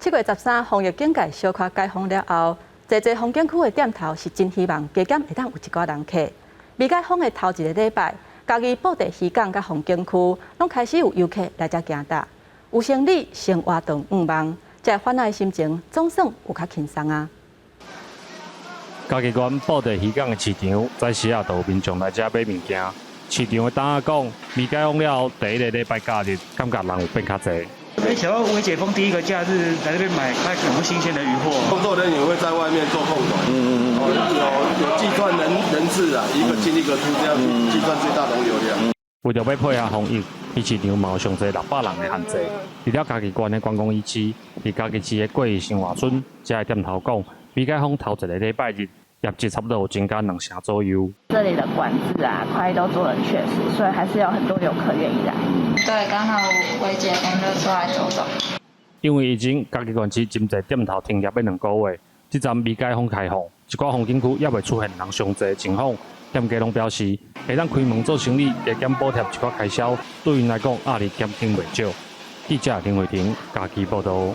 7月13防疫警戒小可解封了後，濟濟風景區的店頭是真希望加減會當有一寡人客。未解封的頭一个禮拜，嘉義布袋漁港佮風景區攏開始有遊客來遮行踏，有生理生活動願望，這個煩惱的心情總算有較輕鬆啊！嘉義縣布袋漁港的市場，早時仔就有民眾來遮買物件。市場的擔仔講，未解封了後，第一个禮拜假日，感覺人有變較濟。沒想到未解封第一個假日來這邊買，看有沒有新鮮的魚貨。工作人員會在外面做控管，有計算人次啊，一個進一個出，這樣計算最大容流量。為著欲配合防疫，魚市場嘛有上濟600人的限制。除了嘉義縣的觀光魚市，佇嘉義市的過魚生活村，遮的店頭講，未解封頭一个禮拜日，業績差不多有增加兩成左右。這裡的管制啊，快都做得很確實，所以還是有很多遊客願意來。對，剛好未解封就出來走走。因為疫情，嘉義縣市真濟店頭停業欲2個月，這陣未解封開放，一寡風景區猶未出現人傷濟的情況，店家攏表示，會當開門做生意，加減補貼一寡開銷，對𪜶來講壓力減輕袂少。記者林慧婷嘉義報導。